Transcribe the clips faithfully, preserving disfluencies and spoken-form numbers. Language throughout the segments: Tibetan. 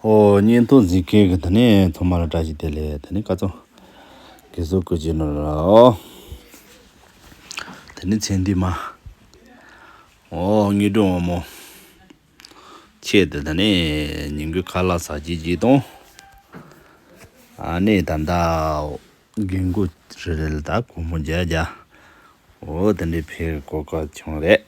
ཨོ་བརྙན་ཐུང་གཟིགས་མཁན་གྱི་དེ་ནས་ཚང་མ་ལ་བཀྲ་ཤིས་བདེ་ལེགས། དེ་ནས་སྐལ་བཟང་དགེ་བསོད་སྐུ་མཁྱེན་ནོར་ལགས། དེ་ནས་ཚེ་འདི་མ། ཨོ་དངོས་གྲུབ་དབང་མོ། ཆེད་དུ་དེ་ནས་ཉིན་གུང་ཁ་ལག་ཟ་བྱེད་ཅིག་དང་། ཨ་ནི་ད་ལྟ་རྒན་གོག་རེ་རེ་ལ་ད་སྒོར་མོ་བརྒྱ་བརྒྱ། འོ་དེ་འདྲའི་ཕེབས་གོ་སྐབས་བྱུང་རེད།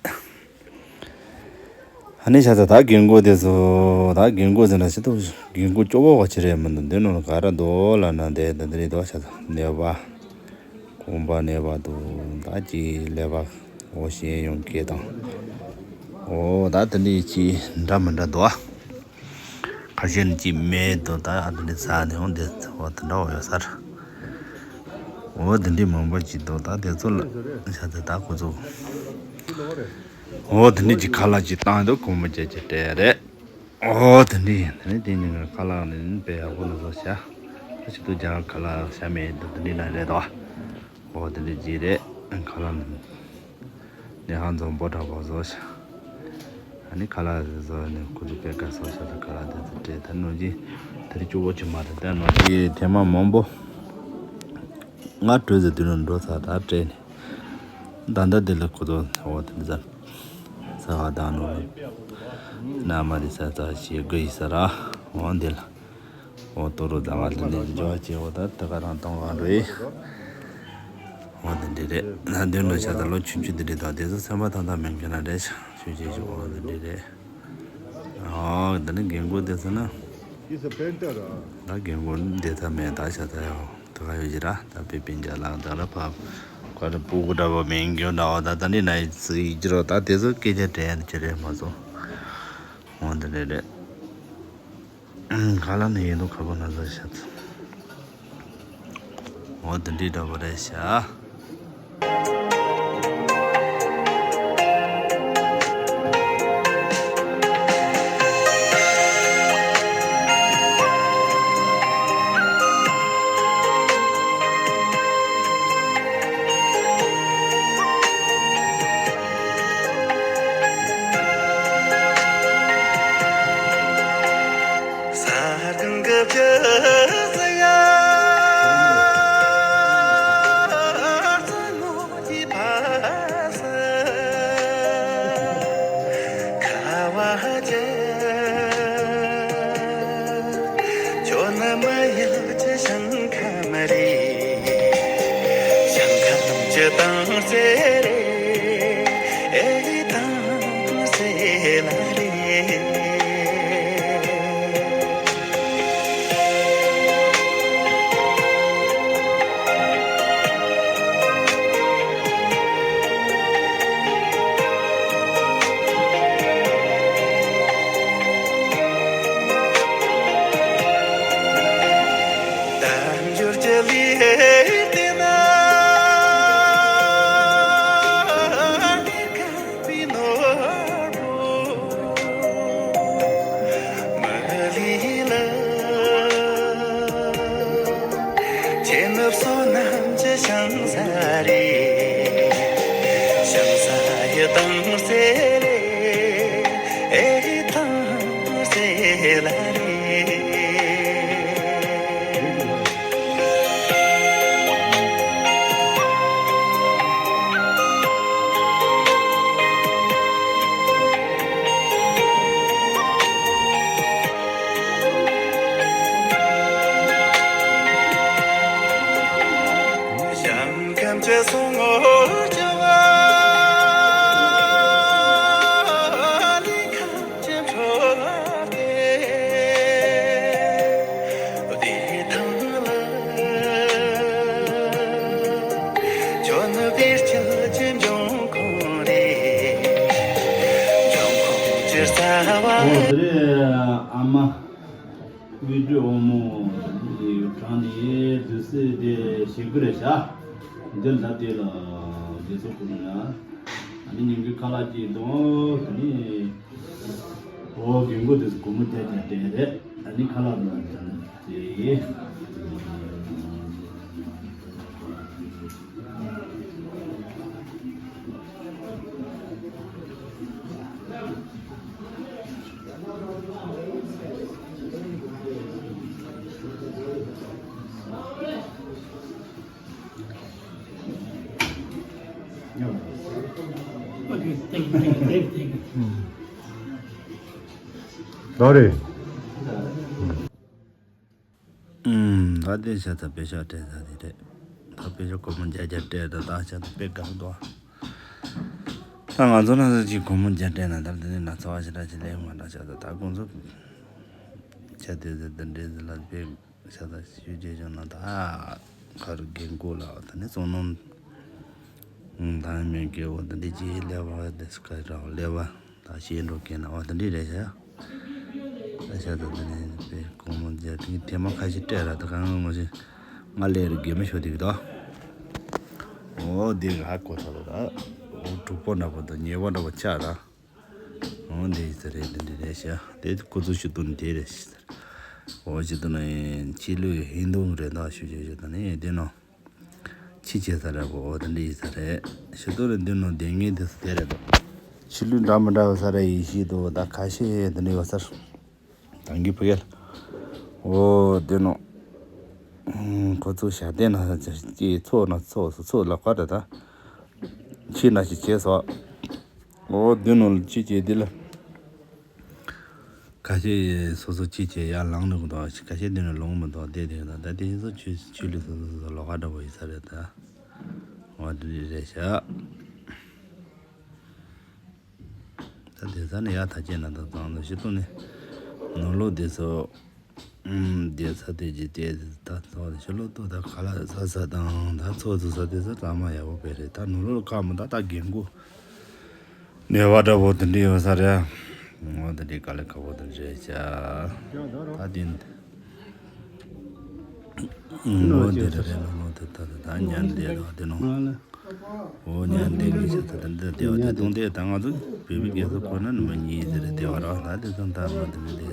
ཨ་ནི་ཤ་ཚ་ད་རྒན་གོག་དེ་ཚོ་ད་རྒན་གོག་ཟེར་ན་ཤི་ཐུག་རྒན་གོག་སྐྱོ་བོ་བ་ཆེ་རེད་མི་འདུག་འདི་ནང་ལ་ག་ར་འདུག་ལབ་ན་འདི་འདི་འདྲའི་འདུག་ཤ་ཚ་ནད་པ། གོམ་པ་ནད་པ་འདུག་ད་ཅི་ཀླད་པ་འོ་ཤེས་ཡོང་མཁན་དང་། འོ་ད་དེ་འདྲའི་ཅི་འདྲ་མི་འདྲ་འདུག་ཁ་ཤས་ནི་ཅི་མེད་དོ། ད་ཨ་དེ་འདྲའི་ཟ་ནས་འོང་དེ་འོ་དེ་འདྲ་འོ་ཡོད་ས་རེད། འོ་དེ་འདྲའི་མང་པོ་ཅིག་འདུག་ད་དེ་ཚོ་ལ་བྱ་དེ་ད་ཁོ་ཚོ་འོ་དེ་འདྲའི་ཅིག་ཁ་ལག་ཅིག་བཏང་འདུག་སྒོར་མོ་བརྒྱད་ཅུ་སྤྲད་རེད། འོ་དེ་འདྲའི་ཡིན། དེ་ནས་དེ་ཉིན་ཁ་ལག་ནི་དཔེ་ཡག་པོ་ནི་བཟོ་བྱ། ད་ཆུ་ཏོ་རྒྱ་གར་ཁ་ལག་བྱ་མེད་འདུག་དེ་འདྲའི་ལ་རེད་དོ། འོ་དེ་འདྲའི་ཅིག་རེད། ཁ་ལག་ནི། ནས་ཧང་འཛོམས་པོ་དྲག་པོ་བཟོ་ཤག་ཨ་ནི་ཁ་ལག་བཟོ་ནས་ཁོ་ཚོ་དཔེ་དགའ་སོ་ཤག་ད་ཁ་ལག་དེ་ཚོ་སྤྲད་ད་ནོར་གྱི་དེ་རིང་སྐྱོ་བོ་ཅིག་མ་རེད། ད་ནོར་གྱི་ཐེངས་མ་མང་པོ་ང་གྲོས་ཟེར་དུས་ནོར་འགྲོ་ཚར་ད་སྤྲད་ནས་ད་ལྟ་དེ་ལ་ཁོ་ཚོ་འོ་དེ་འདྲ་ཟ་ས་ག་དང་ནོར་ན་མ་རེད་ས་ཚ་ཞེ་དགུ་ཡིན་ས་ར་འོ་འདི་ལ། འོ་ཏོ་རོ་ཟ་མ་ལི་ནས་འཇོ་བ་ཅེ་འོ་ད་ད་ག་རང་གཏོང་ག་འགྲོ་ཡི། འོ་དེ་འདྲ་རེད། ན་དོན་ལོ་ཤ་ད་ལོ་ཆུང་ཆུང་དེ་འདྲ་དང་དེ་ཚོ་སེམས་པ་ཐང་ཐང་མེད་མཁན་ན་རེད་ཤག་ཆུང་ཆུང་ཞིག་འོ་དེ་འདྲ་རེད། འོ་དེ་ནི་རྒན་གོག་དེ་ཚོ་ན། ད་རྒན་གོག་འདི་ད་མེད་ད་ཤ་ད་ཡོ་ད་ག་ཡོད་ཀྱི་ར་ད་པི་པིན་ཇ་ལག་ད་ལ་ཕ་ཁ་ད་སྤུ་གུ་འདྲ་བོ་མིན་གྱོ་འདྲ་བ་ད་ད་ནི་ན་ཡི་ཙི་ཡི་ཀྱི་རོ་ད་དེ་ཚོ་སྐད་ཆ་དྲན་ཡ་ནི་ཅི་རེད་མ་སོང་། འོ་དེ་འདྲ་རེད། ཁ་ལག་ནི་ཡིན་དུ་ཁ་པོ་ན་ཟ་ཤ་ཚ། འོ་དེ་འདྲའི་འདྲ་པོ་རེད་ཤག་ས་གང་གི་བཅུ་ཡ་ས་ནོ་གི་ཕ་ས་ཁ་བ་ཅན། ཁྱོད་ནི་མི་ཡུལ་གྱི་ཞིང་ཁམས་རེད། ཞིང་ཁམས་ཀྱི་དྭངས་གསལ་རེད། ཨེ་དྭངས་གསལ་ལ་རེད། དལ་འབྱོར་གྱི་ལུས་བརྟན་ན། པའི་ནོར་བུ་མ་ལུས་ལ། ཁྱེད་ནི་བསོད་ནམས་ཀྱི་ཞིང་ས་རེད། ཞིང་ས་ཡི་དྭངས་གསལ་རེད། ཨེ་དྭངས་གསལ་ལ་རེད། ཞིང་ཁམས་ཀྱི་སོ་ངོར་སྐྱེ་བ། ལུས་ཁམས་ཀྱི་འཕྲོད་བསྟེན་བདེ་ཐང་ལ། ཁྱོད་ནི་བདེ་སྐྱིད་ཀྱི་འབྱུང་ཁུངས་རེད། འབྱུང་ཁུངས་ཀྱི་རྩ་བ། ཨོ་དེ་རེད། ཨ་མ་དངོས་གྲུབ་དབང་མོ་ཡི་གྲངས་ནས་བདུད་རྩི་དེ་ཞེ་དགུ་རེད་ཤག་འདི་ལ་དེ་ལ་དེ་ཚོ་ཁོ་ན་ཡང་ཨ་ནི་ཉིན་གུང་ཁ་ལག་ཅིག་དང་དེ་ནི། ཨོ་རྒན་གོག་དེ་ཚོ་སྒོར་མོ་བརྒྱ་བརྒྱ་སྤྲད་རེད། ཨ་ནི་ཁ་ལག་ལ་དེ་ཡིན། ད་རེད། ཨུམ། ད་དེ་བྱས་ཙང་པེ་ཤག་སྤྲད་ས་དེ་རེད། ད་པེ་ཤག་སྒོར་མོ་བརྒྱ་བརྒྱ་སྤྲད་ད་ད་བྱས་ཙང་དཔེ་དགའ་འདུག་ད་ང་ཚོ་ན་ཚོ་ཅིག་སྒོར་མོ་བརྒྱ་སྤྲད་ན་ད་དེ་ནས་ན་ཚ་བ་ཞེ་དྲག་ཅིག་ལས་མ་འདྲ་བྱས་ཙང་ད་ཁོང་ཚོ་བྱས་དེ་ཟེར་དེ་འདྲས་ཟེར་ལ་དཔེ་བྱས་ཙང་ཞུ་རྒྱུ་བྱུང་ན་ད་ག་རུ་རྒན་གོག་ལ་ད་ནི་བཙོང་ནོ་ད་མེད་ཀྱི་འོ་དེ་འདྲས་ཅིག་ལས་བ་དེ་སུ་ག་ར་ལས་བ། ད་ཤེས་འགྲོ་མཁན་ན་འོ་དེ་འདྲས་རེད་ཤག་ད་ཤག་ད་དེ་ནས་དཔེ་སྒོར་མོ་བརྒྱ་དེ་ཐེངས་མ་ཁ་ཤས་སྤྲད་ར་ད་གང་ངོ་ཤེས་ང་ལས་རུ་དགེ་མི་ཤོ་དེ་གི་ད། འོ་དེ་ག་ཧ་གོ་ཐལ་ད། འོ་དྲུག་པོ་འདྲ་པོ་དང་ཉེས་པ་འདྲ་པོ་ཆགས་ར། འོ་འདི་ཡིན་ས་རེད་འདི་འདི་རེད་ཤག་དེ་ཁོ་ཚོ་ཞུ་དོན་དེ་རེད་ཤག་འོ་ཞུ་དོན་ནི་ཆེས་ལུས་ཧིན་དུ་རེད་ད་ཞུ་ཞུ་ཞུ་ད་ནི་དེ་ནོ། ཕྱི་བྱེད་ས་རེད་གོ་འོ་དེ་འདྲ་ཡིན་ས་རེད། ཕྱི་དོན་རེད་འདི་ནོ་དེ་ངས་དེ་སུ་དེ་རེད་དོ། ཕྱི་ལུས་འདྲ་མི་འདྲ་ཡོད་ས་རེད་ཡིན་ཤེས་དོ་ད་ཁ་ཤས་དེ་འདྲ་ཡོད་ས་རེད། ད་གི་ཕ་གི་ལ། འོ་དེ་ནོ། ཁོ་ཚོ་ཞག་དེ་ན་ཅི་ཚོ་ན་ཚོ་སུ་ཚོ་ལ་ཁ་ད་ད། ཕྱི་ན་ཞིག་བྱེད་སོ། འོ་དེ་ནོ་ཅི་བྱེད་དེ་ལ། ཁ་ཤས་སོ་སོ་ཅི་བྱེད་ཡར་ལངས་ནས་གོ་འདུག་ཁ་ཤས་དེ་ནས་ལོང་མི་འདུག་དེ་དེ་ན་ད་དེ་ཚོ་ཆུ་ཆུ་ལུད་སོ་སོ་སོ་སོ་ལོགས་ཀ་འདྲ་པོ་ཡིན་ས་རེད་ད། འོ་དེ་རེད་ཤག་ད་དེ་ས་ནས་ཡར་ཐག་བཅད་ན་ད་ཙང་ད་ཤི་ཏོ་ནས་ནོར་ལོ་དེ་ཚོ་ཨུམ་དེ་ས་དེ་ཅི་དེ་ད་ཚོ་ཤི་ལོ་ཏོ་ད་ཁ་ལག་ཟ་ས་དང་ད་ཚོ་ཚོ་ས་དེ་ཚོ་ཚང་མ་ཡག་པོ་དཔེ་རེད། ད་ནོར་ལོ་ཁ་མི་ད་ད་རྒན་གོ་ནས་བ་འདྲ་པོ་དེ་འདྲ་ཡོད་ས་རེད། འོ་དེ་འདྲའི་དཀའ་ལས་ཁག་པོ་དེ་རེད་ཤག་ད་དེ་འོ་དེ་རེད་རེད་ནོར་ལོ་དེ་ད་ད་ཉན་དེ་ད་དེ་ནོ། འོ་ཉན་དེ་གི་ཤ་ཚ་དེ་འདི་དེ་བ་དེ་གཏོང་དེ་ད་ང་ཚོ་བོད་པའི་རྒྱལ་ཁབ་ཁོ་ན་ནི་མ་ཉིད་དེ་རེད་དེ་བ་ར་ད་དེ་ཚོ་ད་མ་དེ་མི་དེ་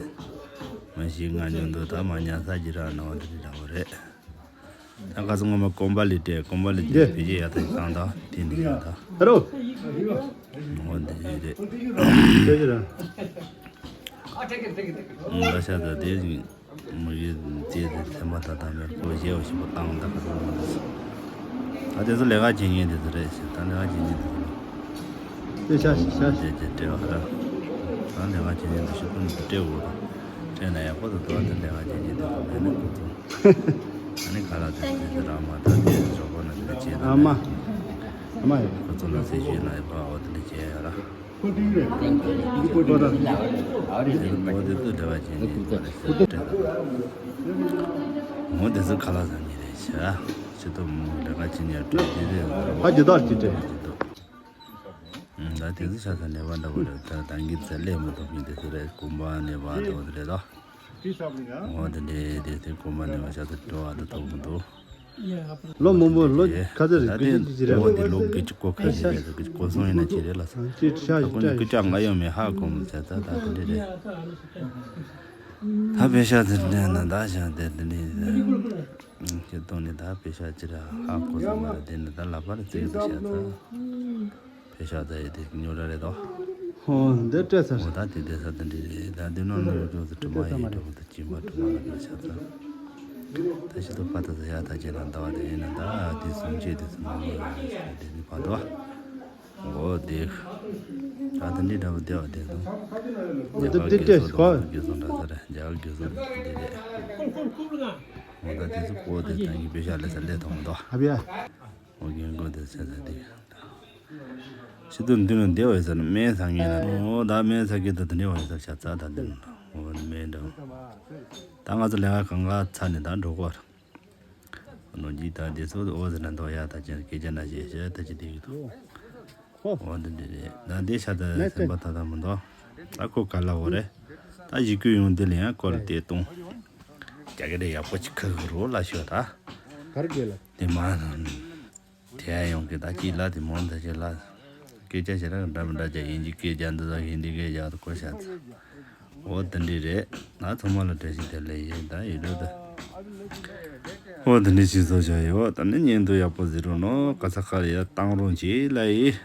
མ་ཤི་ང་ཉོན་དུ་ད་མ་ཉན་ས་ཅི་ར་ནོ་དེ་རེད་འདྲ་བོ་རེད། ད་ཁ་སང་ངོ་མ་ཀོམ་པ་ལི་སྤྲད། ཀོམ་པ་ལི་དེ་བེད་སྤྱོད་ཡག་ཐག་བཏང་ད་དེ་འདི་ཡིན་ད། ཨ་རོ། འོ་འདི་རེད། ད་ཤ་ད་དེ་མི་གི་དེ་དེ་ཚན་པ་ད་ད་མེད་ཁོ་བཞེས་བ་ཞིག་པོ་བཏང་ད་ཁ་སང་ངོ་མ་ད་དེ་ཚོ་ལས་ཀ་བྱེད་མཁན་དེ་ཚོ་རེད་ཞེས་ད་ལས་ཀ་བྱེད་མཁན་དེ་ཚོ་རེད། དེ་ཤ་ཤ་ཤ་དེ་དེ་སྤྲད་བ་ད་ད་ལས་ཀ་བྱེད་མཁན་དེ་ཤོག་ཁོ་ནི་དེ་སྤྲད་འོ་ད་སྤྲད་ན་ཡག་པོ་ད་དུ་བ་ད་ལས་ཀ་བྱེད་མཁན་དེ་ཚོ་མེད་ན་ཁོ་ཚོ། ཨ་ནི་ག་ལ་དེ་དེ་རང་མ་ད་དེ་ཞོགས་པ་ན་དེ་བྱེད་ཨ་མ། ཨ་མ་ཡ། ཁོ་ཚོ་ལ་ཚེ་ཤུལ་ན་ཡོད་པ་འོ་དེ་འདྲ་བྱེད་ཡ་ར། དེ་ནི་མོ་དེ་ཚོ་འབྲེལ་བ་བྱེད་ཉེན་དེ་ཚོ་ལ་ཤོག་སྤྲད་ད། མོ་དེ་ཚོ་ག་ལ་བཟང་ཉེ་རེད་ཤག་ཕྱི་ཐོག་མོ་འབྲེལ་བ་བྱེད་ཉེན་སྤྲོད་དེ་རེད། ཨ་ཇི་ལྟར་ཅི་སྤྲད། ད་དེ་ཚོ་ཤ་ཚ་ནད་པ་འདྲ་བོ་རེད། ད་ད་གིན་ཚ་ལས་མི་ཐོབ་མཁན་དེ་ཚོ་རེད། གོམ་པ་ནད་པ་འདྲ་བོ་དེ་རེད་ད། འོ་དེ་འདྲའི་དེ་ཚོའི་གོམ་པ་ནས་མ་ཤ་ཚ་སྤྲོ་བ་དང་ཐོག་མི་འདུག་ལོ་མང་པོ་ལོ་ག་ཚོད་རེད། དགུ་བཅུ་ཅི་རེད། འོ་དེ་ལོ་དགུ་བཅུ་གོ་ཁ་ཤས་རེད། དགུ་བཅུ་གོ་སོང་ཡིན་ན་ཅི་རེད་ལ་ས། ཅི་ཤ་ད་ཁོ་ནི་སྐུ་ཅག་ང་ཡོད་མེད་ཧ་གོ་མི་ཚད་ད་ད་དེ་འདྲ་རེད། ད་པེ་ཤ་དེ་འདྲ་ན་ད་ཤ་དེ་དེ་འདྲ་རེད། ཁྱེད་གཏོང་ནི་ད་པེ་ཤ་ཅི་ར་ཧ་གོ་ས་མ་རེད། དེ་ནི་ད་ལ་པ་རེད་ཙིག་ད་ཤ་ཚ། ཕེ་ཤ་ད་ཡི་དེ་ཉོ་ར་རེད་དོ། ཧོ་འདི་སྤྲད་ཚར། འོ་ད་དེ་དེ་ས་དེ་འདྲི་རེད། ད་དེ་ནང་ནས་ཡོད་ཅོག་ཙི་དྲི་མ་ཡི་དྲི་མ་ད་སྦྱིན་པ་དྲི་མ་ལ་ཕེ་ཤ་ད། ད་ཤི་ཏོ་ཕ་ད་ས་ཡ་ད་ཅེ་ན་ད་བ་དེ་ཡིན་ན་ད་དེ་སུམ་ཅེ་དེ་སུམ་མ་མ་ཡ་དེ་ནི་ཕ་དོ། འོ་དེ། ད་དེ་འདྲི་འདྲ་བོ་དེ་བ་དེ་སོང་། འོ་འདི་འདི་སྤྲད་ཁོ། རྒྱལ་སོང་འདྲ་ས་རེད། རྒྱལ་རྒྱལ་སོང་འདི་རེད། འོ་ད་དེ་ཚོ་པོ་དེ་ད་ཡི་ཕེ་ཤ་ལས་ས་ལས་ཐོང་དོ། ཨ་བི་ཡ། འོ་རྒན་རྒོན་དེ་ཚོ་ཚ་དེ། ཕྱི་དུ་འདི་ནི་བདེ་བ་ཡོད་ས་ནི་སྨན་ཟ་མཁན་ལ། འོ་ད་སྨན་ཟ་མཁན་དུ་དེ་འདྲ་བ་ཡོད་ས་ཆ་ཚ་ད་འདི་ནི་འོ་སྨན་འདྲ། ད་ང་ཚོ་ལས་ཀ་གང་ག་ཚ་ནས་ད་འགྲོ་གོ་ར། ནོ་ཇི་ད་དེ་ཚོ་འོ་ཟེར་ན་འདོག་ཡ་ད་ཅན་སྐད་ཆ་ན་ཞེས་ཞེས་ད་ཅི་དེ་གི་འདུག་འོ་འདི་འདི་རེད། ད་འདི་ཤ་ད་སེམས་པ་ད་ད་མི་འདུག་ད་ཁོ་ག་ལ་འོ་རེད། ད་ཡི་གུ་ཡོང་འདི་ལ་ཡང་སྐོར་དེ་གཏོང་། རྒྱ་སྐད་ཡག་པོ་ཅིག་ཁ་གི་རོ་ལ་ཤོད་ད། གར་དགོས་ལ། དེ་མ། དེ་ཡང་ཡོང་གི་ད་ཅི་ལ་དེ་མོ་ད་ཅི་ལ། སྐད་ཆ་ཞེ་དྲག་འདྲ་མི་འདྲ་ཅག་ཡིན་གྱི་སྐད་རྒྱག་འདི་ད་ཧིན་དི་སྐད་རྒྱག་ད་གོ་ཤ་ཚ། འོ་དེ་འདྲ་རེད། ང་ཚང་མ་ལ་བཀྲ་ཤིས་བདེ་ལེགས་ཡིན་ད་ཡིན་འགྲོ་ད། འོ་དེ་འདྲ་ཞིག་བཟོ་བྱ་ཡོད་ད་ནི་བརྙན་ཐུང་ཡག་པོ་ཟེར་རོ་ནོ་ག་ས་ག་ལ་ཡ་བཏང་རོགས་བྱེད་ལ་ཡི།